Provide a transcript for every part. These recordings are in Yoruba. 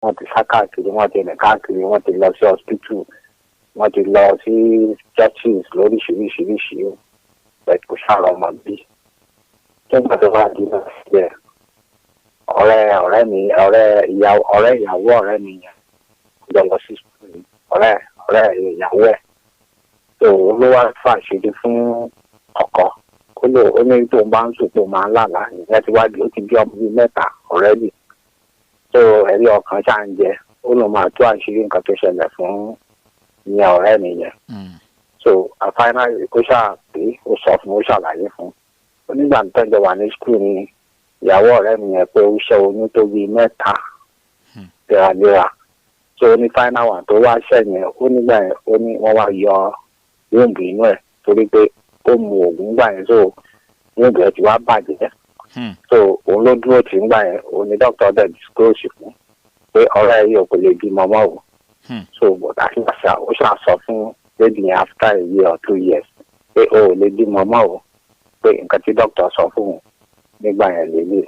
Wọ́n ti sá káàkiri, wọ́n ti rìn káàkiri, wọ́n ti lọ sí hospital, wọ́n ti lọ sí churches lóríṣiríṣiríṣi, but kò ṣáà rọ́mọ bí. Nígbà tó bá di náà síbẹ̀, ọ̀rẹ́ ọ̀rẹ́ mi, ọ̀rẹ́ ìyàwó, ọ̀rẹ́ ìyàwó ọ̀rẹ́ mi yẹn jọ lọ sí school ni, ọ̀rẹ́ ọ̀rẹ́ ìyàwó ẹ̀ tó ló wá fàṣírí fún ọkọ. Ó lò ó ní tó ń bá ń sùn tó máa ń lálàá. Ìyẹn ti wá di, ó ti bí ọmọ bíi mẹ́ta already tó ẹ̀rí ọkàn ṣáà ń jẹ. Ó lọ máa tú àṣírí nǹkan tó ṣẹlẹ̀ fún ìyẹn ọ̀rẹ́ mi yẹn. So finally ó ṣáà pé ó sọ fún, ó ṣàlàyé fún ó nígbà tó ń jọ wà ní school ni ìyàwó ọ̀rẹ́ mi yẹn pé ó ṣẹ́ oyún tó bíi mẹ́ta léraléra. So ó ní final one tó wá ṣẹ̀ yẹn, ó nígbà yẹn, ó ní wọ́n wá yọ womb inú ẹ̀ torí pé ó mu oògùn gbà yẹn, so womb ẹ̀ ti wá bàjẹ́. So òun ló dúró tì ń gbà yẹn. Òun ni doctor dẹ̀ disclose fún pé ọ̀rẹ́ yìí ò kò lè bímọ mọ́ o. So but àti àṣà ó ṣáà sọ fún lady yẹn after a year or 2 years pé o ò lè bímọ mọ́ o, pé nǹkan tí doctor sọ fún òun nígbà yẹn lélẹ̀.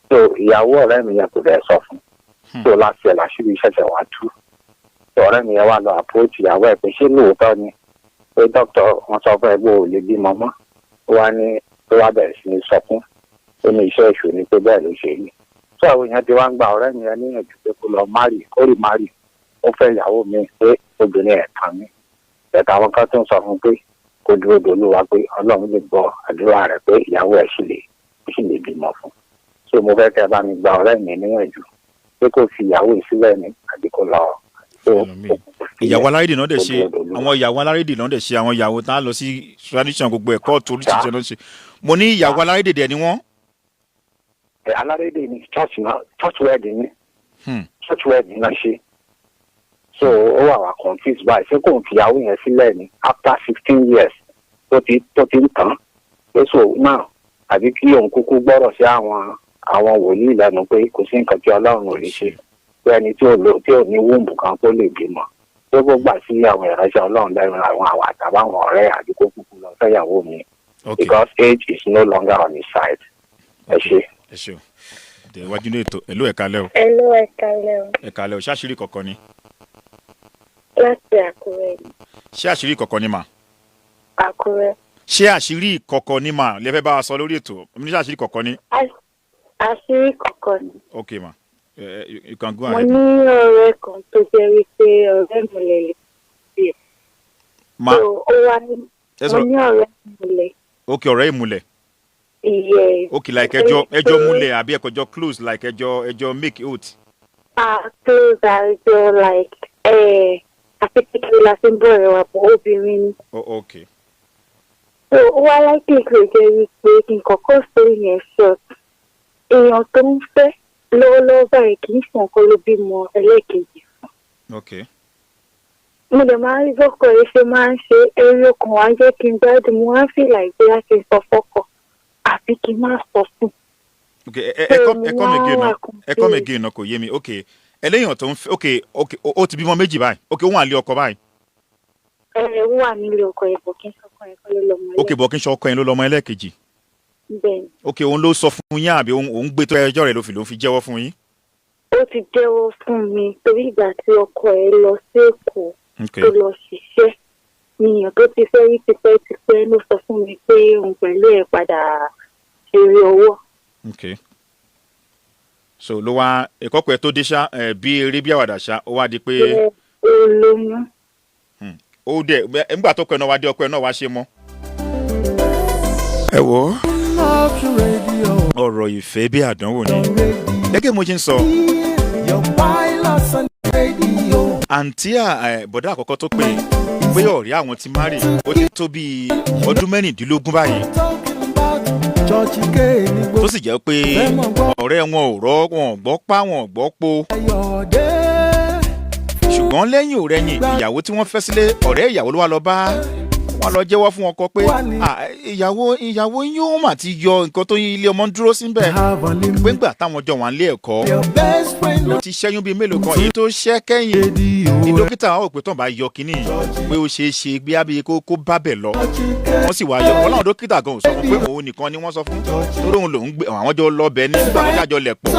So ìyàwó ọ̀rẹ́ mi yẹn kò dẹ̀ sọ fún. So láti ẹ̀ làṣírí ṣẹ̀ṣẹ̀ wá tú. So ọ̀rẹ́ mi yẹn wà lọ approach ìyàwó ẹ̀ pé ṣé lóòótọ́ ni pé doctor wọn sọ fún ẹ pé o ò lè bímọ mọ́? Ó wá ní ó wá bẹ̀rẹ̀ sí ní sọkún. Ó ní iṣẹ́ èṣù ni, pé bẹ́ẹ̀ ló ṣe rí. So àwọn èèyàn ti wá ń gba ọ̀rẹ́ mi yẹn níyànjú pé kó lọ marry, kó rí marry, ó fẹ́ ìyàwó mi, pé obìnrin ẹ̀ tán ní ẹ̀ka. Àwọn kan tó ń sọ fún pé kó dúró dolúwa, pé Ọlọ́run lè gbọ́ àdúrà rẹ̀, pé ìyàwó ẹ̀ sì lè, ó sì lè bímọ fún. So mo fẹ́ kẹ́ ẹ bá mi gba ọ̀rẹ́ mi níyànjú pé kó fi ìyàwó yìí sílẹ̀ ní àbí kó lọ tó Ẹlòmíì. Ìyàwó alárédè náà dẹ̀ ṣe. Kó dúró dolúwa. Àwọn ìyàwó alárédè náà dẹ̀ ṣe, àwọn ìyàwó tá a lọ sí tradition, gbogbo ẹ̀kọ́ tó oríṣiríṣi náà ṣe. Mo ní ìyàwó alárédè dẹ̀ ni wọ́n. Ẹ alárédè ní church náà, church wedding ni. Church wedding náà ṣe. So ó wà wà confused báyìí, ṣé kò ń fìyàwó yẹn sílẹ̀ ní after 16 years tó ti ń tàn pé so now, àbí kí òun kúkú gbọ́rọ̀ sí àwọn wòlíì lẹ́nu pé kò sí nǹkan tí Ọlọ́run ò lè ṣe, pé ẹni tí ò lò tí ò ní womb kan kó lè bímọ, pé kó gbà sí àwọn ìránṣẹ́ Ọlọ́run lẹ́nu, àwọn àtàbáwọn ọ̀rẹ́, àbí kó kúkú lọ fẹ́yàwó mi because age is no longer on his side. Ẹ ṣe. Ẹ ṣe o. Dẹ̀ iwájú ní ètò. Hello, ẹ káalẹ́ o. Hello, ẹ káalẹ́ o. Ẹ káalẹ́ o. Ṣé àṣírí kọ̀ọ̀kan ni? Láti Àkúrẹ́ ni. Ṣé àṣírí kọ̀ọ̀kan ni mà? Àkúrẹ́. Ṣé àṣírí kọ̀ọ̀kan ni mà lè fẹ́ bá wa sọ lórí ètò? Ní ṣé àṣírí kọ̀ọ̀kan ni? Àṣírí kọ̀ọ̀kan ni. Ok ma, you can go Mo ahead. ní ọ̀rẹ́ kan tó jẹ́ wípé ọ̀rẹ́ mi lè lè. Ma? So ó wá ní Ẹ mo sọ̀rọ̀. ní ọ̀rẹ́ mi lè. Ok, ọ̀rẹ́ ìmùlẹ̀. Yes. Ok, like ẹjọ́ múlẹ̀ àbí ẹkọjọ́ close, like ẹjọ́ make oath? Ah, close, àjọ like àti kékeré la fi ń bọ̀ ẹ̀wà pọ̀, obìnrin ni. Oh, ok. So ó wá likely kò jẹ́ wípé kí n kọ́kọ́ story yẹn short. Èèyàn tó ń fẹ́ lọ́wọ́lọ́wọ́ báyìí kì í ṣe nǹkan ló bímọ ẹlẹ́ẹ̀kejì. Mo dẹ̀ máa ń rí bọ́kọ yìí ṣe máa ń ṣe eré ọkàn wá jẹ́ kí n gbádùn. Mo wá ń feel like bóyá kí n sọ fọ́kọ àbí kí n má sọ fún. Ok, ẹ come, ẹ come again Mo náà. wá Ẹ come again náà, kò yé mi. Ok, ẹlẹ́yìn tó ń fẹ́, ok, ó ti bímọ méjì báyìí. Ok, ó wà nílé ọkọ báyìí? Ẹ ẹ wà nílé ọkọ ẹ̀ bọ̀ kí n sọkọ ẹ̀ kọ́ ló lọ́mọ. Ok, bọ̀ kí n sọ ọkọ yẹn ló lọ́mọ ẹlẹ́ẹ̀kejì? Bẹ́ẹ̀ ni. Ok, òun ló sọ fún yín àbí òun gbé tó ẹjọ́ rẹ̀ ló fi jẹ́wọ́ fún yín? Ó ti jẹ́wọ́ fún mi torí ìgbà tí ọkọ ẹ̀ lọ sí Èkó tó lọ ṣiṣẹ́, níyàn tó ti fẹ́ rí tipẹ́tipẹ́ ló sọ fún mi pé òun pẹ̀lú ẹ̀ padà ṣeré ọwọ́. Ok, so ló wá ìkọ́kọ̀ ẹ̀ tó dé ṣá ẹ̀ bí eré bí àwàdà ṣá, ó wá di pé Pé ó lóyún. Ó dẹ̀ nígbà tó kọ ẹ̀ náà wá dé, ọkọ ẹ̀ náà wá ṣe mọ́. Ẹ wo, ọ̀rọ̀ ìfẹ́ bí àdánwò ni. Gẹ́gẹ́ mo ṣe ń sọ, àǹtí bọ̀dá àkọ́kọ́ tó pè pé ọ̀rẹ́ àwọn ti marry, ó ti tó bíi ọdún 16 báyìí, tó sì jẹ́ pé ọ̀rẹ́ wọn ò rọ́, wọn ò gbọ́ pa, wọn ò gbọ́ po. Ṣùgbọ́n lẹ́yìn òrẹ́yìn, ìyàwó tí wọ́n fẹ́ sílé, ọ̀rẹ́ ìyàwó ló wá lọ bá wọn lọ jẹ́wọ́ fún ọkọ pé, "Ah, ìyàwó yóò mà ti yọ nǹkan tó yí ilé ọmọ ń dúró síbẹ̀," pé ńgbà táwọn jọ wà nílé ẹ̀kọ́ ló ti ṣẹ́yún bíi mélòó kan, èyí tó ṣẹ́ kẹ́yìn ní dókítà àwọn òpè tán bá yọ kínní yìí, pé ó ṣeé ṣe bí abiyẹ kó bá bẹ̀ lọ. Wọ́n sì wá yọ wọn láwọn dókítà gan ò sọ fún pé òun nìkan ni wọ́n sọ fún, torí òun lòún gbé àwọn jọ lọ bẹ̀ nígbà tó jájọ lẹ̀ pọ̀.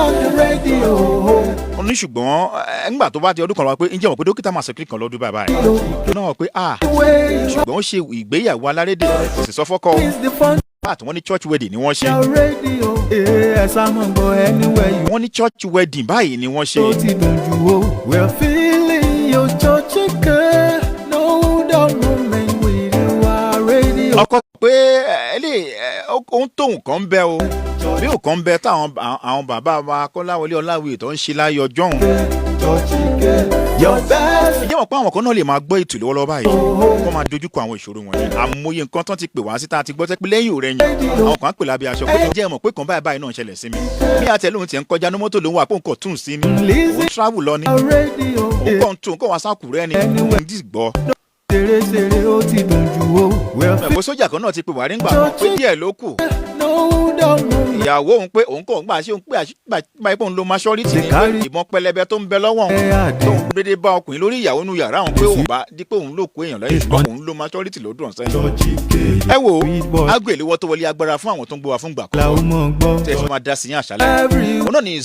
Ó ní ṣùgbọ́n ńgbà tó bá di ọdún kan lọ pé ǹjẹ́ mọ̀ pé dókítà máa sọ kí kan lọ́dún báyìí báyìí náà pé ah, ṣùgbọ́n ó ṣe ìgbéyàwó alárédè, kò sì sọ fọ́kọ pàtó. Wọ́n ní church wedding ni wọ́n ṣe. Wọ́n ní church wedding báyìí ni wọ́n ṣe. Ó ti dùn jù o. We're feeling your church care. No dull moment with your radio. Ọkọ pé ẹ lè ohun tóun kan ń bẹ o, bí òkan ń bẹ táwọn àwọn bàbá wa Kọ́láwọlé Ọláwìyí tó ń ṣe láyé ọjọ́ òun. Church care. Your best. Ǹjẹ́ mọ̀ pé àwọn kan náà lè máa gbọ́ ètò lọ́wọ́lọ́wọ́ báyìí, kó máa dojúkọ àwọn ìṣòro wọ̀nyí? Àmọye nǹkan tán ti pè wá sí tá a ti gbọ́ tẹ́ pé lẹ́yìn òrẹ́yìn, àwọn kan á pè lábẹ́ aṣọ pé ǹjẹ́ mọ̀ pé kan báyìí báyìí náà ń ṣẹlẹ̀ sí mi, bí àtẹ lóun tiẹ̀ ń kọjá ní mọ́tò lòun wà pé nǹkan tún sí ni, òun travel lọ ni, Radio. òun kàn tún kàn wá sákùrẹ́ ni, òun dì gbọ́. Ṣeré ṣeré, ó ti dùn jù o. We're Ẹ̀kọ́ sójà kan náà ti pè wá rí ńgbà kan pé díẹ̀ ló kù, no dull moment. Ìyàwó òun pé òun kàn gbà ṣé òun pé àgbà pé òun lo maturity ni pé ìbọn pẹlẹbẹ tó ń bẹ lọ́wọ́ òun tóun dédé bá ọkùnrin lórí ìyàwó nu yàrá òun, pé òun bá di pé òun ló kó èèyàn lẹ́yìn, ṣùgbọ́n òun lo maturity lódùn ọ̀sẹ̀ yìí. Ẹ wo aago ìléwọ́ tó wọlé agbára fún àwọn tó ń gbọ́ wa fún gbà kọ́ Làwọn mọ̀ gbọ́. tẹ́ ẹ fi máa dá sí yín àṣálẹ́. Òun náà ní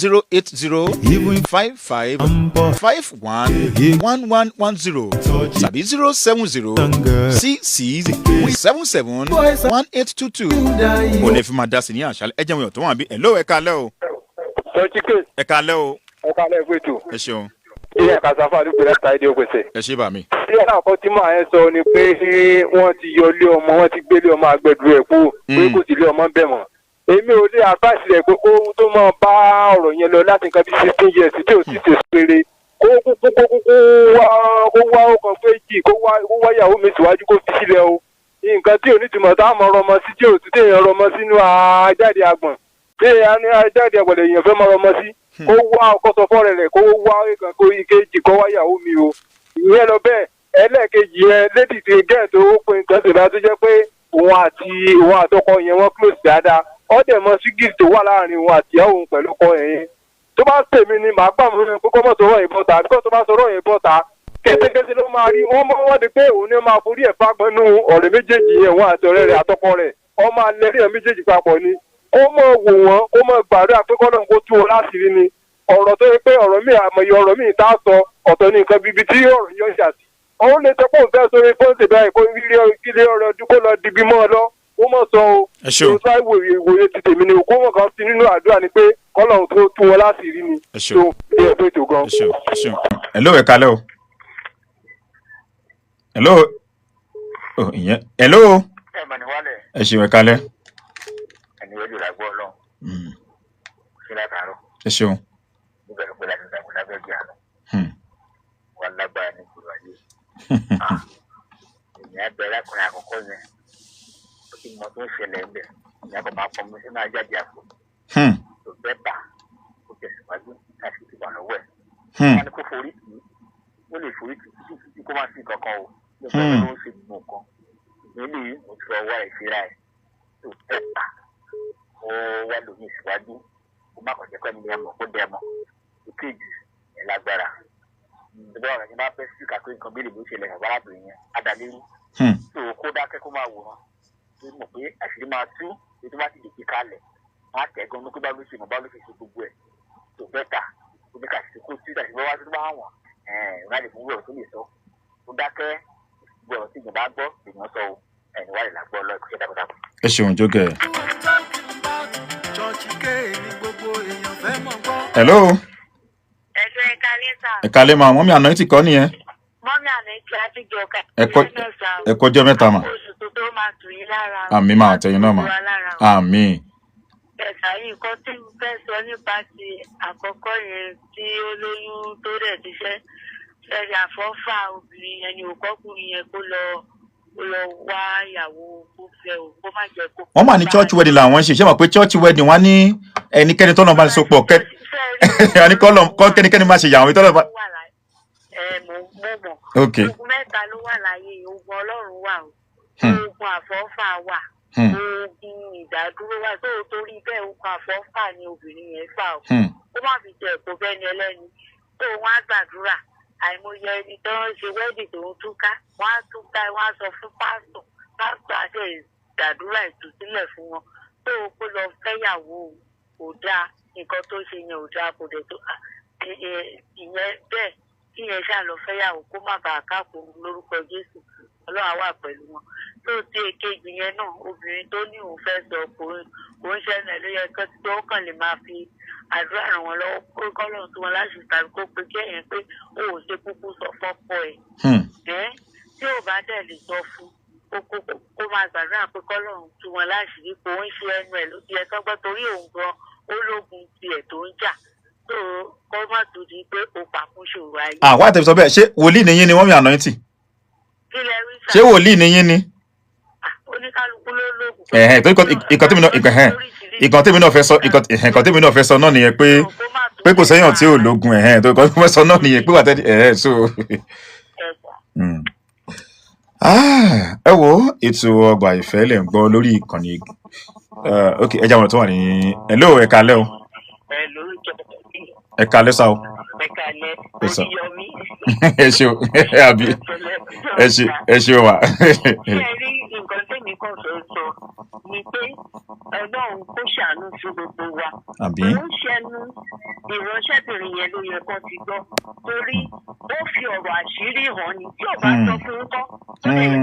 08055511110 tàbí 07066771822. Òun lè fi máa dá sí ní àṣálẹ́. Ẹ jẹun tó wà bí. Hello, ẹ káalẹ́ o. Tọ́jíkè. Ẹ káalẹ́ o. Ẹ káalẹ́, ẹ̀kú ètò. Ẹ ṣeun. Ilé ẹ̀ka sáfà àdúgbò láti àìdí òpèsè. Ẹ ṣé bà mí. Ilé àkọ́ tí màá yẹn sọ ni pé wọ́n ti yọ ilé ọmọ, wọ́n ti gbé ilé ọmọ àgbẹ̀dù ẹ̀ kú pé kò sí ilé ọmọ bẹ̀ mọ́. Èmi ò lè advice rẹ̀ pé kó tó máa bá ọ̀rọ̀ yẹn lọ láti nǹkan bí 16 years tí ò sì ṣe péré. Kó kúkú kó kúkú wá, kó wá ọkàn pé jì, kó wá ìyàwó mi síwájú, kó fi sílẹ̀ o. Nǹkan tí ò ní tìmọ̀ tá a mọ̀ ọmọ sí tí ò sí téèyàn rọmọ sínú ajáde àgbọ̀n, tí èèyàn ní ajáde àgbọ̀n lèèyàn fẹ́ mọ ọmọ sí. Kó wá ọkọ sọ fọ́ọ̀rẹ́ rẹ̀ kó wá ìkan kó ìkejì, kó wá ìyàwó mi o. Ìyẹn lọ bẹ́ẹ̀. Ẹlẹ́ẹ̀kejì yẹn, lady ti gẹ́ẹ̀ tó pin nǹkan ṣèlú tó jẹ́ pé òun àti òun àtọkọ yẹn wọ́n close dáadáa, ó dẹ̀ mọ sígìrì tó wà láàrin òun àti ìyàwó òun pẹ̀lú ọkọ yẹn. Tó bá tèmi ni màá gbà mú pé kó mọ̀ sọ̀rọ̀ yẹn bọ́ta, bí kò tó bá sọ̀rọ̀ yẹn bọ́ta, kétékété ló máa rí wọ́n mọ́ wọ́n di pé òun ni máa forí ẹ̀ fagbọ́nú ọ̀rẹ́ méjèèjì yẹn, òun àti ọ̀rẹ́ rẹ̀ àtọkọ rẹ̀, wọ́n máa lẹ́rí ẹ̀ méjèèjì papọ̀ ni. Kó mọ̀ wò wọ́n, kó mọ̀ gbàdúrà pé kọ́nà kó tú wọn láṣìírí ni. Ọ̀rọ̀ tó yẹ pé ọ̀rọ̀ míì, àmọye ọ̀rọ̀ míì tá a sọ, ọ̀tọ̀ ní nǹkan bíbi tí ọ̀rọ̀ yọ ṣà sí. Òun lè sọ pé òun fẹ́ sórí fóònù báyìí, kó ilé ọ̀rọ̀ ọdún kó lọ dibi mọ́ ọ lọ, ó mọ̀ sọ o. Ẹ ṣeun. Tó ìwòye ìwòye ti tèmi ni kó mọ̀ kan sí nínú àdúrà ni pé kọ́lọ̀ tó tú wọn láṣìírí ni. Ẹ ṣeun. Tó ẹ pé tó gan. Ẹ ṣeun, ẹ ṣeun. Hello, ẹ káalẹ́ o. Hello, oh, ìyẹn, hello. Ẹ mọ̀ ní wálẹ̀. Ẹ ṣeun, ẹ káalẹ́. Ẹni wẹ́lú làgbọ́ ọlọ́run sí látàárọ̀. Ẹ ṣeun. Níbẹ̀ ló pé láti ìgbàgbọ́ lábẹ́ ìjà lọ wà lágbára ní ìgboro ayé. Ènìyàn bẹ̀rẹ̀ akọrin àkọ́kọ́ yẹn, ó ti mọ tó ń ṣẹlẹ̀ ń bẹ̀, ìyá kò máa pọnmi sínú ajáde àpò tó bẹ́ẹ̀ bá kó tẹ̀síwájú láti ti wà lọ́wọ́ ẹ̀. Wọ́n ní kó forí tì í, ó lè forí tì í títí títí kó má sí kankan o, nígbà tó ń ṣe gbogbo nǹkan ìgbélé mo ti fọwọ́ ẹ̀ síra ẹ̀ tó bẹ́ẹ̀ bá ó wá lómi síwájú, kó má kàn jẹ́ pé ẹni yẹn mọ̀ kó dẹ́ mọ̀. Ìkejì ẹ̀ lágbára ìjọba ọ̀rọ̀ yẹn bá bẹ́ sí kàkó nǹkan bí lè bó ṣẹlẹ̀ bàbá arábìnrin yẹn adalérú tó kó dákẹ́, kó máa wòran, tó mọ̀ pé àṣírí máa tú. Ètò bá ti lè gbé kalẹ̀ má tẹ̀ gan ní kó bá ló ṣe mọ̀, bá ló ṣe ṣe gbogbo ẹ̀ tó bẹ́tà kó ní kàṣí kó tú àṣírí wá tó bá wọ̀n ẹ̀ ìwà lè fún wẹ̀rọ tó lè sọ, kó dákẹ́ gbogbo ọ̀rọ̀ tí ìjọba gbọ́ èèyàn sọ o. Ẹ̀yìn wà lè lágbọ́ lọ ìkúṣẹ́ takuntakun. Ẹ ṣeun jókè. Church care ni gbogbo èèyàn fẹ́ mọ̀ gbọ́. Hello. Ẹ̀lú, ẹ káalẹ́ sà. Ẹ káalẹ́ ma, mummy àná ti kọ́ nìyẹn. Mummy àná kí a ti jọ ká. Ẹ kọjọ́ mẹ́ta mà. Oṣù tó tó máa tù yín lára. Àmín mà, àtẹ̀yìn náà mà. Tù wá lára o. Àmín. Ẹ̀sà yìí, nǹkan tí mo fẹ́ sọ nípa ti àkọ́kọ́ yẹn tí ó lóyún tó rẹ̀ ti ṣẹ́ ṣẹ̀ṣẹ̀ àfọ́fà obìnrin yẹn ni òkọ́kùnrin yẹn kó lọ wá ìyàwó kó fẹ́ o, kó má jẹ́ kó. Wọ́n mà ní church wedding làwọn ń ṣe. Ṣé mọ̀ pé church wedding wọ́n ní ẹnikẹ́ni tọ́nà bá so pọ̀ kẹ́ ẹni kọ́ kọ́ kẹ́nikẹ́ni má ṣe yà wọ́n tọ́nà bá. Ẹ mo mọ̀. Ogun mẹ́ta ló wà láyé. Ogun Ọlọ́run wà o, ogun àfọ́fà wà, ogun ìdádúró wà. Tó torí bẹ́ẹ̀, ogun àfọ́fà ni obìnrin yẹn fà o. Kó má fi jẹ ẹ̀kọ́ bẹ́ni ẹlẹ́ni tó wọ́n á gbàdúrà. Àìmọye ẹni tó ń ṣe wedding tó ń túká, wọ́n á túká, wọ́n á sọ fún pásítọ̀, pásítọ̀ á ṣe gbàdúrà ìtúsílẹ̀ fún wọn. Tó o kó lọ fẹ́yàwó o, kò dáa. Nǹkan tó ṣe yẹn ò dáa, kò dẹ̀ tó. Ìyẹn bẹ́ẹ̀, kí yẹn ṣáà lọ fẹ́yàwó kó má bàa káàkó lórúkọ Jésù. Ọlọ́run á wà pẹ̀lú wọn. Tó ti èkejì yẹn náà, obìnrin tó ní òun fẹ́ sọ kò ń ṣẹlẹ̀ ló yẹ kó tó kàn lè máa fi àdúrà ràn wọ́n lọ́wọ́ kó kọ́lọ́run tí wọ́n láṣù tàbí kó pe kí ẹ̀yẹn pé ó ò ṣe kúkú sọ fọ́pọ̀ ẹ̀. Ẹ́ tí ò bá dẹ̀ lè sọ fún kó máa gbàdúrà pé kọ́lọ́run tú wọn láṣìírí. Kò ń ṣe ẹnu ẹ̀ ló ti yẹ kán gbọ́, torí òun gan ó lógun tiẹ̀ tó ń jà, tó kó má tó di pé ó pàkún ṣòro ayé. Àwọn àtẹ̀sọ bẹ́ẹ̀, ṣé wòlíì nìyí ni wọ́n mi ànáyìntì? Kí lẹ rí sà? Ṣé wòlíì nìyí ni? Oníkálukú ló lóògùn. Ẹ̀hẹ́n, torí ìkan tèmi náà fẹ́ sọ, ìkan tèmi náà fẹ́ sọ náà nìyẹn pé kò sẹ́yàn tí ò lógun. Ẹ̀hẹ́n, torí ìkan tí mo fẹ́ sọ náà nìyẹn pé wà tẹ́lẹ̀, ẹ̀hẹ́n, so. Ẹ wo, ètò ọgbà ìfẹ́ lẹ̀ ń gbọ́ lórí ìkànnì. Ok, ẹ jẹ́ àwọn tó wà ní. Hello, ẹ káalẹ́ o. Ẹ káalẹ́ sá o. Ẹ káalẹ́. Ẹ sà. Oríyọmí. Ẹ ṣe o, àbí ẹ ṣe, ẹ ṣe o wa. Ṣé ẹ rí nǹkan tèmi kàn fẹ́ sọ ni pé Ọlọ́run kó ṣàánú fún gbogbo wa. Àbí. Ó ń ṣẹnu ìránṣẹ́bìnrin yẹn ló yẹ kó ti gbọ́, torí ó fi ọ̀rọ̀ àṣírí hàn ni. Tí ò bá sọ fún un kọ́, ó lè rí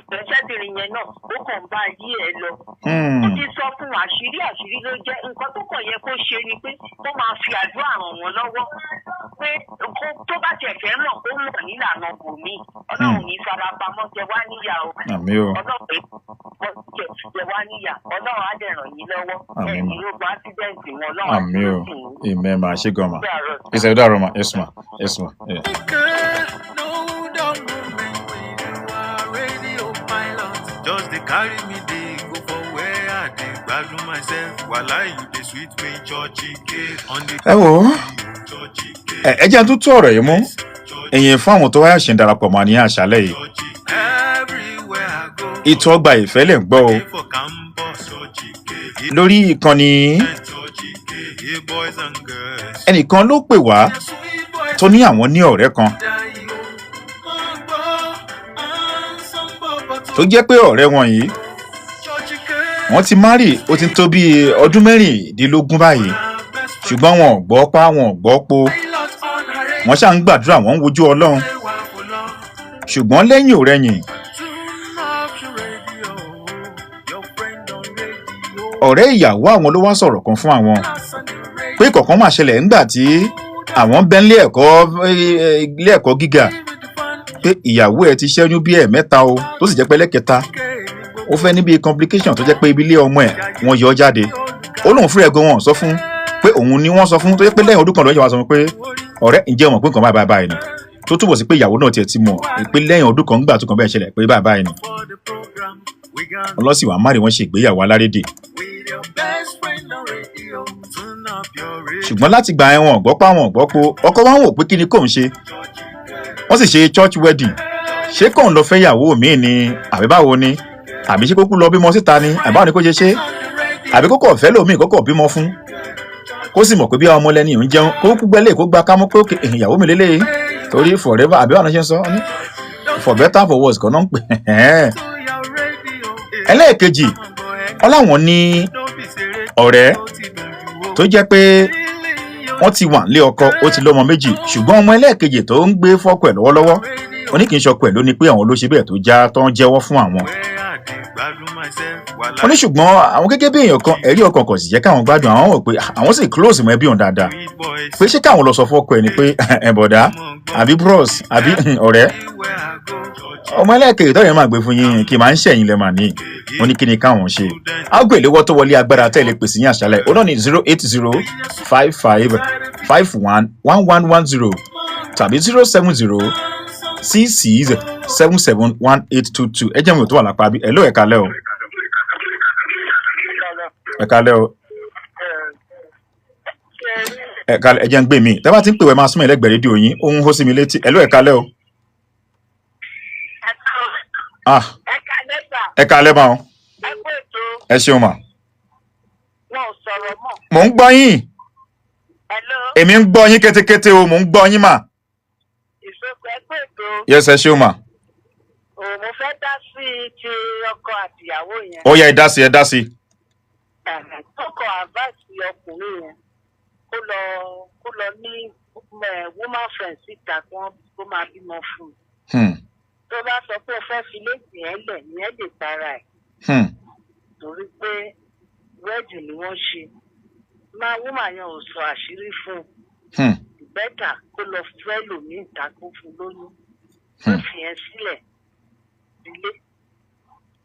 pé ìránṣẹ́bìnrin yẹn náà ó kàn ń bá yí ẹ lọ. Ó ti sọ fún, àṣírí àṣírí ló jẹ́. Nǹkan tó kàn yẹ kó ṣe ni pé kó máa fi àdúrà ràn wọ́n lọ́wọ́, pé tó bá tiẹ̀ fẹ́ mọ̀, kó mọ̀ nílànà bòmíì. Ọlọ́run ní farapamọ́ jẹ wá níyà o. Àmín o. Ọlọ́run jẹ wá níyà. Ọlọ́run á dẹ̀ ràn yín lọ́wọ́. Àmín. Ẹ̀yin ló gba accident wọn. Ọlọ́run á Àmín o. dúró tì yín. Ìmẹ̀ máa ṣe gan ma. Ó dàárọ̀. Ìṣẹ̀lẹ̀ dàrọ̀ ma. Yes ma, yes ma. Yeah. No dull moment with you are radio pilot. Just dey carry me dey go for where I dey gbadun myself. Wallahi, you dey sweet me, church gate on the Ẹ wo, church gate. ẹ jẹ́ n tún tú ọ̀rọ̀ yìí mú ìyẹn fún àwọn tó wáyà ṣe ń darapọ̀ mọ́ ní àṣálẹ́ yìí. Everywhere I go. Ètò ọgbà ìfẹ́ lẹ̀ ń gbọ́ o Dey for campus, church gate. lórí ìkànnì. Church gate, hey boys and girls. Ẹnìkan ló pè wá Sweet boys tó ní àwọn ní ọ̀rẹ́ kan die o. Mo gbọ́ handsome bọ̀bọ̀ tó jẹ́ pé ọ̀rẹ́ wọn yìí, church gate. wọ́n ti marry, ó ti tó bí ọdún 16 báyìí, ṣùgbọ́n wọn ò gbọ́ pa, wọn ò gbọ́ po. Pilot on her radio. Wọ́n ṣáà ń gbàdúrà, wọ́n ń wojú Ọlọ́run, ṣùgbọ́n lẹ́yìn òrẹ́yìn, Tune up your radio. Your friend on radio. ọ̀rẹ́ ìyàwó àwọn ló wá sọ̀rọ̀ kan fún àwọn pé kọ̀ọ̀kan máa ṣẹlẹ̀ ńgbà tí àwọn bẹ́ nílé ẹ̀kọ́, ilé ẹ̀kọ́ gíga, pé ìyàwó ẹ̀ ti ṣẹ́yún bí ẹ̀ẹ̀mẹ́ta o, tó sì jẹ́ pé lẹ́kẹta ó fẹ́ níbi complication tó jẹ́ pé ibi ilé ọmọ ẹ̀ wọ́n yọ ọ́ jáde. Ó lóun fúnra ẹ̀ gan wọn sọ fún pé òun ni wọ́n sọ fún, tó jẹ́ pé lẹ́yìn ọdún kan lọ́yẹ̀ wá sọ fún pé, ọ̀rẹ́, ǹjẹ́ o mọ̀ pé nǹkan báyìí báyìí báyìí ni, tó túbọ̀ sí pé ìyàwó náà tiẹ̀ ti mọ̀ pé lẹ́yìn ọdún kan ńgbà tó kàn bẹ́ẹ̀ ṣẹlẹ̀ pé báyìí báyìí ni. For the program, we got Ọlọ́sìn wàá má rí wọn ṣe ìgbéyàwó alárédè. with your best friend on radio. Tune up your radio. Ṣùgbọ́n láti gbà ẹ̀wọ̀n gbọ́ pa wọn gbọ́ po, ọkọ wa ń wò pé kí ni kò ń ṣe. Wọ́n sì ṣe church wedding. Ṣé kò ń lọ fẹ́ ìyàwó míì ni, àbí báwo ni? Àbí ṣé kókó lọ bímọ síta ni, àbí báwo ni kó ṣe ṣe? Àbí kókò ọ̀fẹ́ lòmíì kókò bímọ fún, kó sì mọ̀ pé bí ọmọ lẹ́ni ń jẹun, kó kú gbẹ́lẹ̀, kó gba kámú pé òkè ìyàwó mi lélẹ́yìí, torí forever, àbí báwo ni ṣe ń sọ ọ́ ní for better for worse kan náà ń pè é. To your radio. Ẹlẹ́ẹ̀kejì, ọláwọn ní ọ̀rẹ́ tó jẹ́ pé wọ́n ti wà nílé ọkọ, ó ti lọ́mọ méjì, ṣùgbọ́n ọmọ ẹlẹ́ẹ̀kejì tó ń gbé fọ́kọ ẹ̀ lọ́wọ́lọ́wọ́, ó ní kì í ṣọkọ ẹ̀ ló ní pé àwọn ló ṣe bẹ́ẹ̀ tó já tó ń jẹ́wọ́ fún àwọn. Where I dey gbadun myself. Wọ́n ní ṣùgbọ́n àwọn gẹ́gẹ́ bí èèyàn kan, ẹ̀rí ọkàn kò sì jẹ́ káwọn gbádùn. Àwọn wò pé àwọn sì close mọ́ ẹbí òun dáadáa, Sweet boys. pé ṣé káwọn lọ sọ fọ́kọ ẹ̀ ni pé ẹ̀ bọ̀dá àbí bros àbí ọ̀rẹ́, Everywhere I go. ọmọ ẹlẹ́ẹ̀kejì tọ́yẹ̀ máa gbé fún yín kì í máa ń ṣẹ̀yìn lẹ́ẹ̀ máa ní. Wọ́n ní kí ni káwọn ṣe? Aago ìléwọ́ tó wọlé agbára tẹ́lẹ̀ pèsè ní àṣálẹ̀ òun náà ní 08055511110 tàbí 07066771822. Ẹ jẹ́ mi ò tó wà lápá bí. Ẹ̀ ló, ẹ káalẹ́ o, ẹ káalẹ́ o, ẹ káalẹ́. Ẹ jẹ́ ń gbé mi. Tẹ́ bá ti ń pè wẹ́, máa súnmọ́ ẹlẹ́gbẹ̀ẹ́ rédíò yín, ó ń hó sí mi létí. Ẹ ló, ẹ káalẹ́ o. Ah. Ẹ káalẹ́ sà. Ẹ káalẹ́ máa o. Ẹ kú ètò. Ẹ ṣeun mà. Wọn ò sọ̀rọ̀ mọ́. Mò ń gbọ́ yín. Hello. Èmi ń gbọ́ yín kétékété o, mò ń gbọ́ yín mà. Ìsopọ̀, ẹ kú ètò. Yes, ẹ ṣeun mà. Ò mo fẹ́ dá sí i ti ọkọ àtìyàwó yẹn. Ó yá, ẹ dá sí, ẹ dá sí. Ọkọ advice ọkùnrin yẹn kó lọ Kó lọ ní woman friend síta kí wọ́n kó máa bímọ fún un. Tó bá sọ pé ó fẹ́ fi léèkì yẹn lẹ̀, ìyẹn lè para ẹ̀ torí pé wedding ni wọ́n ṣe. Máa woman yẹn ò sọ àṣírí fún un. Better kó lọ fẹ́ lòmíì ta kó fún lóyún. Kó fi yẹn sílẹ̀ sílé.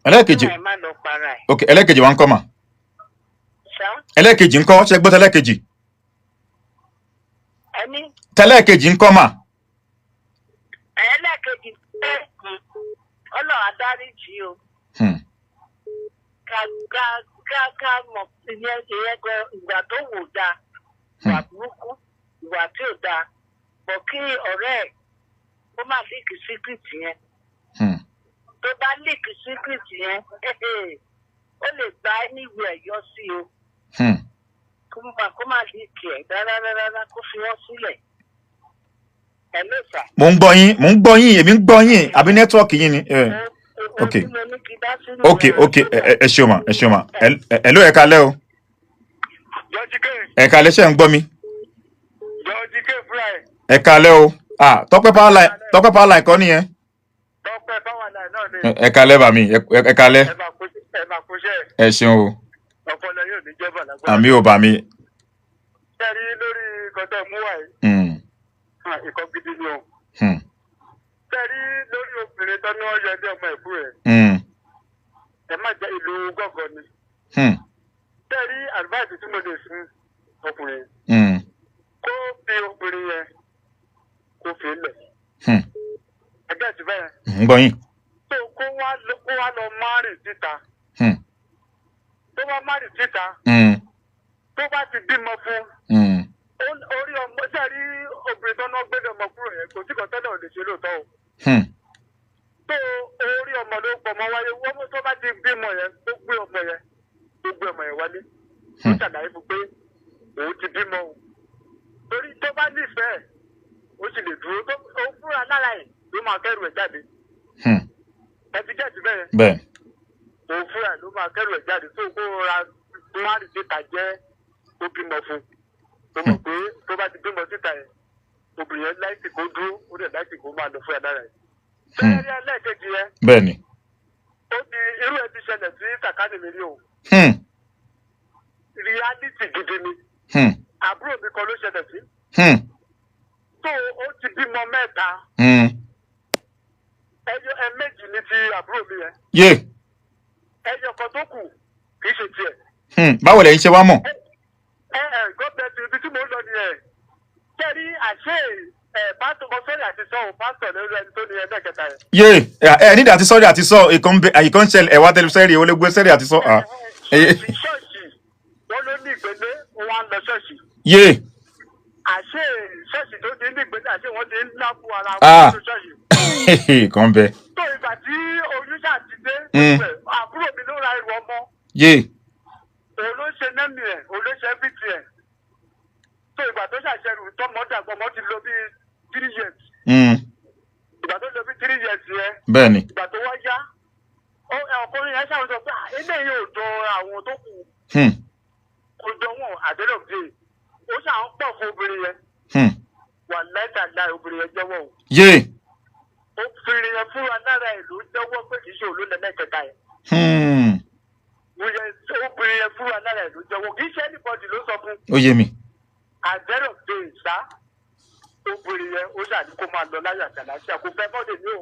Ẹlẹ́ẹ̀kejì. Kí wọ́n má lọ para ẹ̀. Ok, ẹlẹ́ẹ̀kejì wa ń kọ́ mà? Ṣá. Ẹlẹ́ẹ̀kejì ń kọ́? Ṣe gbọ́ tẹ́lẹ̀kejì? Ẹni? Tẹ́lẹ̀kejì ń kọ́ mà? Ẹlẹ́ẹ̀kejì pé Ọlọ́run adáríjì o. Ká mọ̀ ìyẹn gan ìgbà tó wò dáa, ìwà burúkú, ìwà tí ò dáa bọ̀, kí ọ̀rẹ́ ẹ̀ kó má leak secret yẹn. Tó bá leak secret yẹn, ó lè gba anywhere yọ sí o. Kó má leak ẹ̀ rárá rárá, kó fi wọ́n sílẹ̀. Ẹ̀ mẹ́ta. Mò ń gbọ́ yín, mò ń gbọ́ yín, èmi ń gbọ́ yín, àbí network yín ni? Ok. Ok, ẹ ṣeun ma, ẹ ṣeun ma. Ẹ ló, ẹ kalẹ́ o. Jọ́jí Ké. Ẹ kalẹ́, ṣe ń gbọ́ mi? Jọ́jí Ké fúnra ẹ̀. Ẹ kalẹ́ o. Ah, Tọ́pẹ́ Powerline, Tọ́pẹ́ Powerline kọ́ nìyẹn? Tọ́pẹ́ Powerline náà ni. Ẹ kalẹ́ bàmí, ẹ kalẹ́. Ẹ máa kó iṣẹ́. Ẹ ṣeun o. Ọpọlọ yóò ní jọba lágbára. Àmì ò bàmí. Ṣé rí lórí kọ́tẹ́ mú wáyé? Ìkọ́ gidi ni o. Ṣé rí lórí obìnrin tó ní wọ́n yọ ẹbí ọmọ ẹ̀kú rẹ̀? Ẹ má jẹ́ ìlú gọ́gọ́ ni. Ṣé rí advice tí mo lè fún ọkùnrin? Kó fi obìnrin yẹn, kó fi lẹ̀. Ẹgbẹ́ ti bẹ́ẹ̀. Ń gbọ́ yín. Tó kó wá lọ marry síta. Tó bá marry síta, tó bá ti bímọ fún orí ọmọ. Ṣé rí obìnrin tó náà gbé ọmọ kúrò yẹn, kò sí kan tẹ́lẹ̀ ò lè ṣe lóòótọ́ o. Tó orí ọmọ ló pọ̀ mọ́ wáyé wọ́n. Tó bá ti bímọ yẹn, tó gbé ọmọ yẹn, tó gbé ọmọ yẹn wálé, ó ṣàlàyé fún pé òun ti bímọ o, torí tó bá nífẹ̀ẹ́, ó sì lè dúró. Tó òun fúnra lára ẹ̀ ló máa kẹ́rù ẹ̀ jáde. Ẹ ti gẹ̀ẹ́sì bẹ́ẹ̀? Bẹ́ẹ̀. Òun fúnra ẹ̀ ló máa kẹ́rù ẹ̀ jáde. Tó kó ra marry síta jẹ́ tó bímọ fún, tó mọ̀ pé tó bá ti bímọ síta yẹn, obìnrin yẹn láìsí kó dúró, ó dẹ̀ láìsí kó máa lọ fúnra lára ẹ̀. Bẹ́ẹ̀ ẹlẹ́ẹ̀kejì yẹn, Bẹ́ẹ̀ ni. ó ti irú ẹ̀ ti ṣẹlẹ̀ sí sàkánì mi rí o. Reality gidi ni. Àbúrò mi kan ló ṣẹlẹ̀ sí. Tó ó ti bímọ mẹ́ta. Ẹyọ ẹ méjì ní ti àbúrò mi yẹn. Ẹyọ kan tó kù kì í ṣe tiẹ̀. Báwo lẹ̀yin ṣe wá mọ̀? Ẹ God bless you, ibi tí mò ń lọ nìyẹn. Kẹ́rí àṣé ẹ pásítọ̀, mo fẹ́rẹ̀ àti sọ ò pásítọ̀ lórí ẹni tó ní ẹlẹ́kẹta yẹn. Yé, ẹ nídìí àti sọ́ọ̀rì àti sọ ìkan ń bẹ, àyíkan ń ṣẹlẹ̀, ẹ wá tẹlifíṣẹ́ rí, olóògbé sẹ́rì àti sọ. Ah. Ṣọ́ọ̀ṣì wọn ló ní ìgbélé, wọn á lọ ṣọ́ọ̀ṣì. Àṣé ṣọ́ọ̀ṣì tó ti ní ìgbélé, àṣé wọ́n ti ń lábú ara wọn nínú ṣọ́ọ̀ṣì. Ìkan ń bẹ. Tó ìgbà tí oyún ṣáà ti dé, àbúrò mi ló ra ẹrù ọmọ. Òun ló ṣe nẹ́ẹ̀mì ẹ̀, òun ló ṣe everything ẹ̀. Tó ìgbà tó ṣàṣẹrù tọmọ dàgbà, ọmọ ti lò bíi 3 years. Ìgbà tó lò bíi 3 years yẹn, Bẹ́ẹ̀ ni. ìgbà tó wá yá, ọkùnrin yẹn ṣàwọn sọ pé, "Ah, eléyìí ò jọ àwọn tó kù, kò jọ wọn." Àdéhùn dé, ó ṣàn pọ̀ fún obìnrin yẹn. Wà láìka láì, obìnrin yẹn jẹ́wọ́ o. Obìnrin yẹn fúnra lára ẹ̀ ló jẹ́wọ́ pé kì í ṣe òun ló lẹ́lẹ́kẹta yẹn. Mo yẹ obìnrin yẹn fúnra lára ẹ̀ ló jẹ́wọ́, kì í ṣe anybody ló sọ fún. Ó yé mi. Àdéhùn dé ìṣá, obìnrin yẹn ó ṣàní kó máa lọ láyọ̀ àtàlàáfíà, kó fẹ́ bọ́dẹ̀ ní o.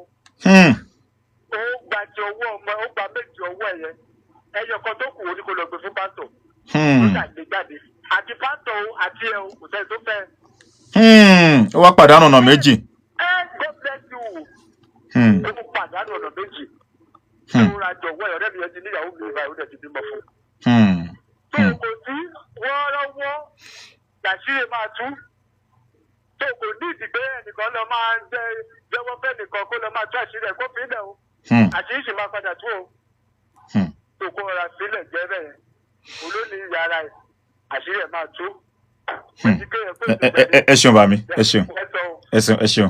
Ó gba ti ọwọ́ ọmọ, ó gba méjì ọwọ́ ẹ̀ yẹn, ẹyọ kan tó kù, ó ní kó lọ gbé fún pásítọ̀. Ó ṣàgbé jáde, àti pásítọ̀ o àti ẹ o, kò sẹ́ni tó fẹ́. Ó wá pàdánù ọ̀nà méjì. Ẹ God bless you. Ó pàdánù ọ̀nà méjì. Ó ra jọ̀wọ́ ẹ̀, ọ̀rẹ́ mi yẹn ti níyàwó mi ìbáyìí, ó dẹ̀ ti bímọ fún un. Tó kò sí wọ́ọ́rọ́wọ́ làṣírí máa tú. Tó kò ní ìdìgbé ẹnìkan lọ máa ń jẹ jẹ́wọ́ fẹ́ nìkan kó lọ máa tú àṣírí ẹ̀, kó fi ilẹ̀ o. Àṣírí sì máa padà tú o. Tó kó ra sílẹ̀ jẹ́ bẹ́ẹ̀, olóòní yàrá ẹ̀, àṣírí ẹ̀ máa tú. Ẹ ṣeun bàmí, ẹ ṣeun, ẹ ṣeun, ẹ ṣeun.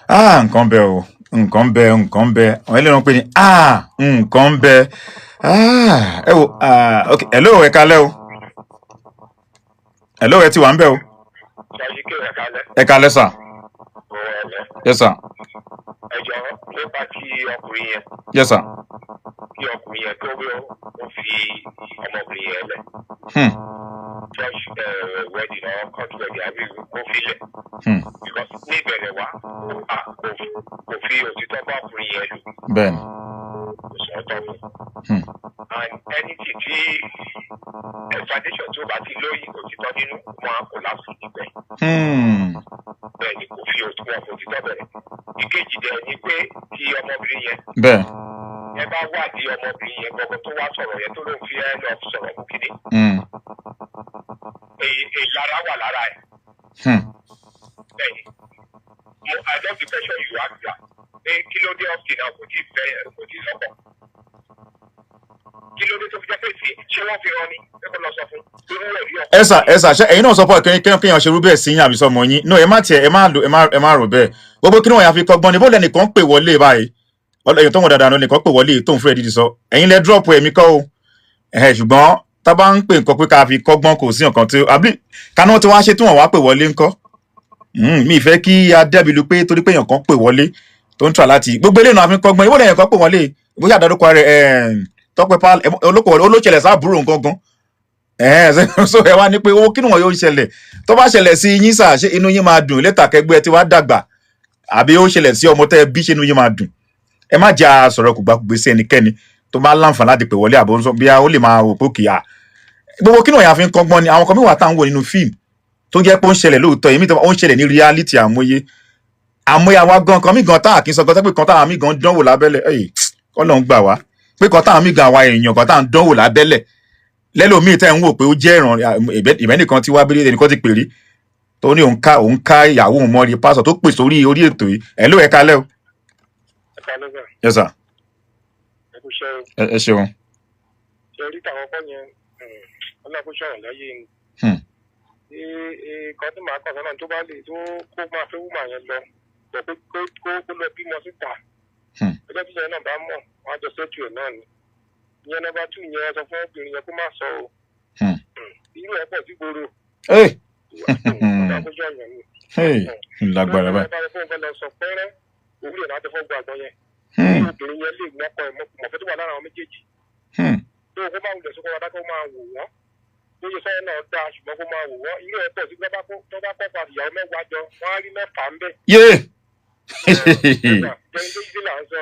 Ah, nǹkan bẹ o, nǹkan bẹ, nǹkan bẹ. Àwọn ẹlẹ́ran pé ní ah, nǹkan bẹ. Ah, ẹ wo, ah, ok, hello, ẹ kalẹ́ o. Hello, ẹ ti wà ń bẹ̀ o. Ẹ kalẹ́ sà. Yes sir. Ẹ jọ, nípa ti ọkùnrin yẹn. Yes sir. Kí ọkùnrin yẹn tó wí, ó fi ọmọbìnrin yẹn lẹ̀. Church wedding or court wedding àbí kó fi lẹ̀. Because ní ìbẹ̀rẹ̀ wá, kò fi òtítọ́ bá ọkùnrin yẹn lò. Kò sọ ọ́ fún. And anything tí foundation tí ó bá ti lóyún òtítọ́ nínú, wọn á collapse níbẹ̀. Bẹ́ẹ̀ ni, kò fi òtítọ́ òtítọ́ bẹ̀rẹ̀. Ìkejì dẹ̀ ni pé ti ọmọbìnrin yẹn, ẹ bá wádìí ọmọbìnrin yẹn gbọgbọ tó wá sọ̀rọ̀ yẹn, tó ló ń fi ẹ lọ sọ̀rọ̀ mú kínní. Èyí ìlara wà lára ẹ̀. Bẹ́ẹ̀ni, mo I love the question you ask her, pé kí ló dé up till now kò tí ì fẹ́, kò tí ì lọ́kọ? Kí ló dé tó fi jẹ́ pé sí ṣé wọ́n fi rán ni pé kó lọ sọ fún irú ẹ̀rí ọkọ? Ẹ sà, ṣe ẹ̀yin náà sọ pé kéèyàn ṣerú bẹ́ẹ̀ sí yín àbí sọmọ yín? No, ẹ má tiẹ̀, ẹ má lò, ẹ má rò bẹ́ẹ̀. Gbogbo kí ni wọ́n yà fi kọ́gbọ́n ni bó lẹ́nìkan pè wọlé báyìí. Èèyàn tó ń wọ dáadáa lọ nìkan pè wọlé tó ń fún ẹ dídì sọ. Ẹ̀yin lẹ drop ẹ̀mí kọ́ o. Ẹ̀hẹ̀, ṣùgbọ́n tá a bá ń pè nǹkan pé ká fi kọ́gbọ́n, kò sí nǹkan tí àbí kaná tí wọ́n á ṣe tí wọ́n wá pè wọlé ńkọ́. Mi fẹ́ kí a dẹ́bi lu pé torí pé èèyàn kan pè wọlé tó ń tà láti gbogbo eléyìí náà fi kọ́gbọ́n ìwọ́n. Èèyàn kan pè wọlé bóyá àdádúkọ rẹ̀ tọ́pẹ́ pa olóko olóṣèlè sábúrò nǹkan gan. So ẹ wá ní pé owó kí ni wọn yóò ṣẹlẹ̀? Tó bá ṣẹlẹ̀ sí yín sà, ṣé inú yín máa dùn létà kẹgbẹ́ tí wàá dàgbà, àbí ó ṣẹlẹ̀ sí ọmọ tẹ́ ẹ bí, ṣé inú yín máa dùn? Ẹ má jà sọ̀rọ̀ kùgbàkùgbé sí ẹnikẹ́ni tó bá láǹfààní láti pè wọlé, àbò bí ó lè máa wò pé kìí à. Gbogbo kí ni wọ́n yà fi ń kọ́gbọ́n ni. Àwọn kan mìíràn tá à ń wò nínú fíìmù tó jẹ́ pé ó ń ṣẹlẹ̀ lóòótọ́, èmi tó ó ń ṣẹlẹ̀ ní reality. Àmúyé àmúyé àwa gan kan mí gan tá à kí n sọ gan tó pé kan táwọn mí gan dánwò lábẹ́lẹ̀, ẹ̀yìn kọ́ ló ń gbà wá pé kan táwọn mí gan, àwa èèyàn kan tá à ń dánwò lábẹ́lẹ̀ lẹ́lòmíì tẹ́ ń wò pé ó jẹ́ ìràn ìbẹ́nìkan tí wá bí ẹnìkan ti pè rí tó ní òun ká ìyàwó òun mọ́rí pásọ̀ tó pè sórí orí ètò yìí. Ẹ̀ ló, ẹ kalẹ́ o. Yes sir. Ẹ ṣeun. Ṣe rí tàwọn kọ́ yẹn, ọlọ́kùnrin láyé ni. Kan tí màá kàn sọ́nà, tó bá lè tó kó máa fẹ́ woman yẹn lọ bọ̀, kó lọ bímọ síta. Ọjọ́ tí yẹn náà bá mọ̀, wọ́n á jọ sẹ́tù ẹ̀ náà ni. Ìyẹn number two yẹn, sọ fún obìnrin yẹn kó má sọ o. Irú ẹ̀ pọ̀ sí gbòòrò. Lágbára báyìí. Sọ pẹ́rẹ́ òwúrọ̀ láti fọ́ gbàgbọ́ yẹn. Obìnrin yẹn lè mọ́kọ ẹ̀ mọ̀fẹ́ tó wà lára àwọn méjèèjì. Tó kó máa wulẹ̀ sókò wá, kó máa wò wọ́n. Bó ṣe sọ́yìn náà dáa, ṣùgbọ́n kó máa wò wọ́n. Irú ẹ̀ pọ̀ sí, tó bá kọ́ pa ìyàwó 10 jọ, wọ́n á rí 6 ń bẹ̀. Jẹun tó yí là ń sọ.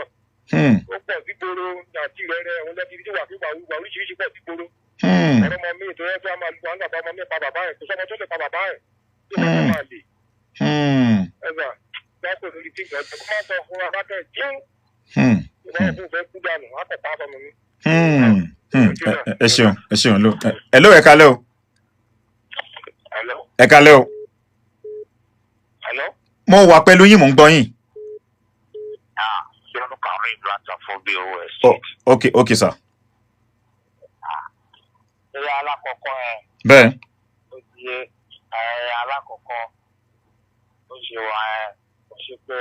Ó pọ̀ sí gbòòrò àti rẹ̀rẹ̀ òun lẹ́bi tí wà fíwà wíwà oríṣiríṣi pọ̀ sí gbòòrò. Ọ̀rọ̀ ọmọ mi tó yẹ kí a máa lu àwọn àgbà, ọmọ mi pa bàbá ẹ̀, kò sọ́mọ tó lè pa bàbá ẹ̀ tó bá máa lè. Ẹ̀sà dákò lórí tí ìgbà kó má sọ fún abákẹ́ jíun. Ìwà òkú fẹ́ kú dànù, á kọ̀ pa á sọnù ni. Ẹ ṣeun, ẹ ṣeun. Ló ẹ ló, ẹ kalẹ́ o. Ẹ kalẹ́ o. Mo wà pẹ̀lú yín, mò ń gbọ́ yín. Oh, ok sir. Ṣé alákọ̀ọ́kọ́ ẹ? Bẹ́ẹ̀. Ó ti yé ẹ. Alákọ̀ọ́kọ́, ó ṣe wà ẹ, ó ṣe pé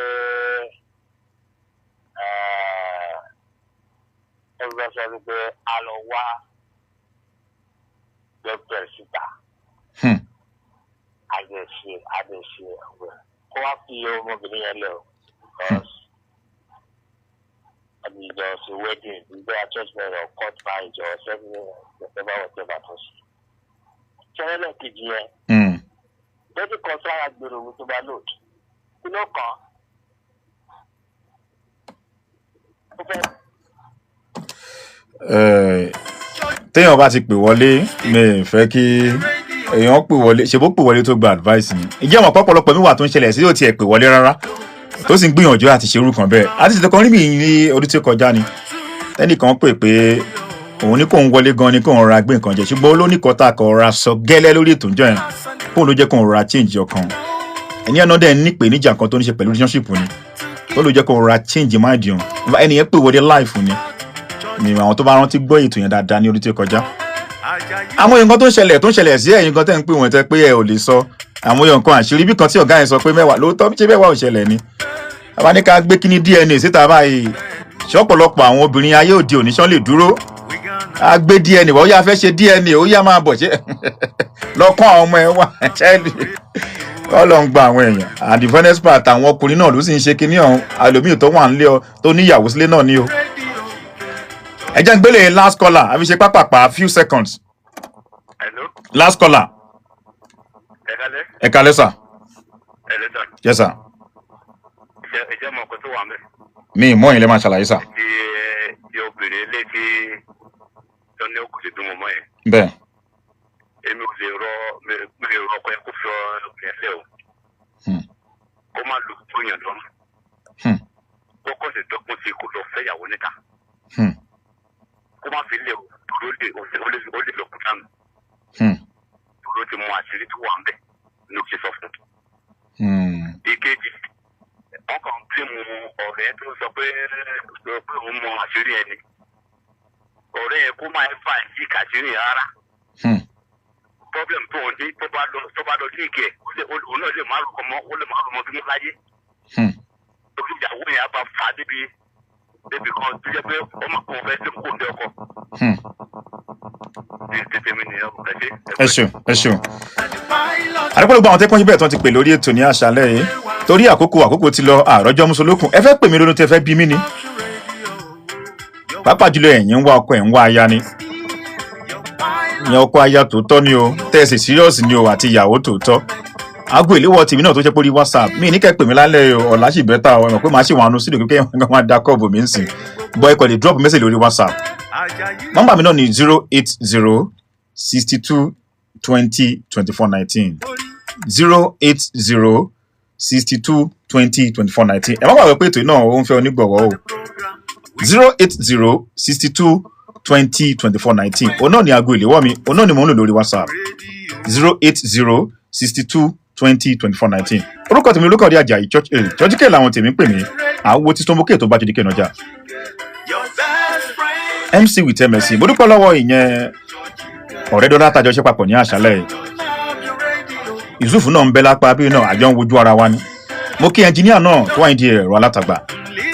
ẹ ó fẹ́ sọ wípé a lọ wá girlfriend síta. Àjẹṣe ọ̀gbẹ́ kó wá fi ọmọbìnrin yẹn lẹ̀ o, because àbíjọ ṣe wedding, ìgbé church marriage or court marriage or something, whatever, whatever tó ṣe. Ṣẹlẹ̀ kejì yẹn, lọ́dún kan sára gbèrò with overload, kí ló kàn án? Ó fẹ́ Téèyàn bá ti pè wọlé, mi ì fẹ́ kí èèyàn pè wọlé. Ṣe bó pè wọlé tó gba advice ni? Ìjẹ́ àwọn pọ̀pọ̀lọpọ̀ mi wà tó ń ṣẹlẹ̀ sí yóò tiẹ̀ pè wọlé rárá, tó sì ń gbìyànjú àti ṣerú kan bẹ́ẹ̀ àti ṣètò kan rí mi ní ọdún tí ó kọjá ni. Tẹ́nìkan pè pé òun ní kóun wọlé gan ni kóun ra gbé nǹkan jẹ, ṣùgbọ́n olóníkan tá a kọ̀ ra sọ gẹ́lẹ́ lórí ètò ìjọ yẹn, kóun ló jẹ́ kóun ra change ọkàn ẹni ẹ̀ náà dẹ̀ ní pè níjà kan tó ní ṣe pẹ̀lú relationship ni, tó ló jẹ́ kóun ra change mind yẹn. Ẹni yẹn pè wọlé live ni ni àwọn tó bá rántí gbọ́ ètò yẹn dáadáa ní ọdún tí ó kọjá. Àwọn nǹkan tó ń ṣẹlẹ̀ sí ẹ̀yin kan tẹ́ ń pè wọ́n, tẹ́ pé ẹ ò lè sọ àwọn èèyàn kan, àṣírí bí kan tí ọ̀gá yẹn sọ pé 10 lóòótọ́, ṣé 10 ò ṣẹlẹ̀ ni? Bàbá ní ká gbé kíní DNA síta báyìí, ṣọ́pọ̀lọpọ̀ àwọn obìnrin ayé òde òní ṣán lè dúró? A gbé DNA wọ́n yá fẹ́ ṣe DNA, ó yá máa bọ̀, ṣe lọ kọ́ àwọn ọmọ ẹ wá ṣẹ́ẹ̀lì. Kọ́lọ̀ ń gba àwọn èèyàn. And the funniest part, àwọn ọkùnrin náà ló sì ń ṣe kinní ọ̀hún. Àlòmíì tó wà nílé ọ tó níyàwó sílé náà ni o. Ẹ jẹ́ ń gbélé last caller, àfi ṣe pápápá, few seconds. Hello, Last caller. Ẹ kálẹ́. Ẹ kalẹ́, sir. Ẹ lẹ́sà. Yes, sir. Ìjẹ́ mọ̀ ọkọ tó wà mẹ́. Mi ì mọ̀ yín, lẹ́ máa ṣàlàyé, sir. Ti obìnrin ilé tí tó ní òkú ti dùn mọ́ yẹn. Bẹ́ẹ̀. Èmi ò lè rọ mi mi lè rọ ọkọ yẹn kó fi obìnrin yẹn lẹ̀ o. Kó má lu tó yàn lọ́rùn. Kó kọ́ sì dọ́gbọ́n sí kó lọ fẹ́yàwó níta. Kó má fi lé o, torí ó lè lọ kú dànù. Torí ó ti mọ àṣírí tó wà ń bẹ̀ ní ó ṣe sọ fún un. Ìkejì, wọn kàn ń bí mu ọ̀rẹ́ tó sọ pé òun mọ àṣírí ẹni ọ̀rẹ́ yẹn, kó máa fà sí kàṣírí yẹn rárá. Problem tó ń ní, tó bá lọ sí ìkẹ́, òun náà lè má rọkọ mọ́, ó lè má rọmọ bímọ láyé. Torí ìyàwó yẹn á bá fà débi kan tó jẹ́ pé ọmọ kan fẹ́ sí kó ní ọkọ. Ní tètè mi nìyẹn, ẹ ṣe. Ẹ ṣeun, ẹ ṣeun. Àdúgbò gbogbo àwọn tẹ́kọ̀ síbẹ̀ tó ti pè lórí ètò ní àṣálẹ́ yìí, torí àkókò ti lọ, àròjọ musolókun. Ẹ fẹ́ pè mí lónìí, tẹ́ fẹ́ bí mí ni, pàápàá jùlọ ẹ̀yin ń wá ọkọ, ẹ̀ ń wá aya ni, ìyẹn ọkọ aya tòótọ́ ni o, tẹ́ ẹ sì serious ni o, àti ìyàwó tòótọ́. Aago ìléwọ́ tèmi náà tó jẹ́ pé orí WhatsApp mi ní kẹ́ pè mí lálẹ́ o, ọ̀la sì better o. Ẹ mọ̀ pé màá sì wà nù sílùú kékeré, wọn máa da kọ́ọ̀bù mi ń sìn bọ́. Ẹ kò lè drop message lórí WhatsApp. Nọ́mbà mi náà ni 08062202419, 08062202419. Ẹ má gbàgbé pé ètò yìí náà ó ń fẹ́ onígbọ̀wọ́ o. 08062202419, òun náà ni aago ìléwọ́ mi, òun náà ni mò ń lò lórí WhatsApp, 08062202419. Orúkọ tèmi olùkọ́ Àjàyí Church Church làwọn tèmi ń pè mí. Àwo tí stomach tó bá jẹ́ díkẹ́ náà, MC with MSc. Mo dúpẹ́ lọ́wọ́ ìyẹn ọ̀rẹ́ dọ́là tàjọ ṣe papọ̀ ní àṣálẹ̀ yìí. Yusuf náà ń bẹ lápá bí náà, àjọ ń wojú ara wa ni. Mo kí ẹnjiníà náà tó wà ní ẹ̀rọ alátagbà.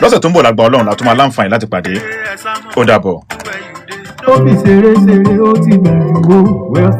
Lọ́sẹ̀ tó ń bọ̀, lágbà Ọlọ́run, látún máa láǹfààní láti pàdé. Ó dàbọ̀. Ó fi ṣeré ṣeré, ó ti bẹ̀rẹ̀ o. We're